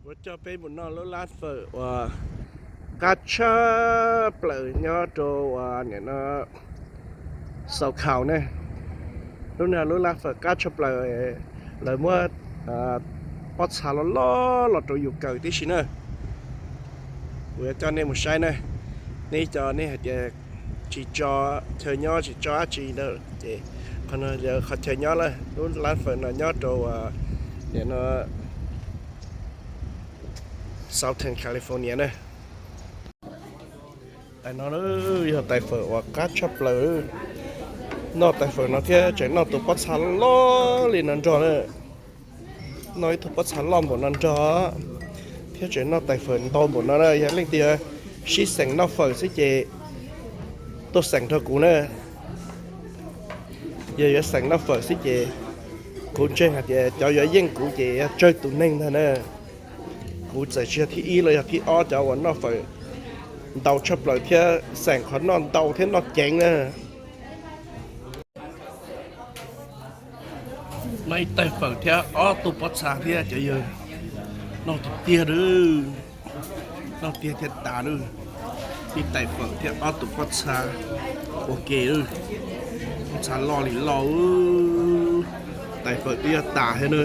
Kuv coj peb mus noj lub lab fawm uas qab tshaj plaws nyob rau uas nim no Xaus Khaus ne. Lub no lub lab fawm qab tshaj plaws, lawv muab pob txha loj loj los rau yus kaw tib si na. Kuv yuav coj nej mus saib na. Nej cov nej hais tias tsis tso chaw nyob tsis tso dab tsi na, ces qhov no yog qhov chaw nyob lawm. Lub lab fawm no nyob rau nim no Southern California na. Tais no yog tais fawm uas qab tshaj plaws. Noj tais fawm no thiab tseem noj tus pob txha loj li no nrog na. Noj ib tug pob txha loj npaum no nrog thiab tseem noj tais fawm ntau npaum no na. Yog leej twg sib xeem noj fawm xwb ces tuaj xeem nrog kuv na. Yog yuav xeem noj fawm xwb ces kuv ntseeg hais tias cov yuav yeej kuv ces yog tsawg tus neeg ntag na. Kuv txawm tsis yog thib ib los yog thib ob cov uas noj fawm ntau tshaj plaws thiab xeem qhov noj ntau thiab noj ceev na. Noj ib tais fawm thiab ob tug pob txha thiab cov yawg, noj tiag tiag lawm. Noj tiag thiab tas lawm. Ib tais fawm thiab ob tug pob txha ua ke lawm. Pob txha loj li loj, tais fawm twb yuav tas thiab na.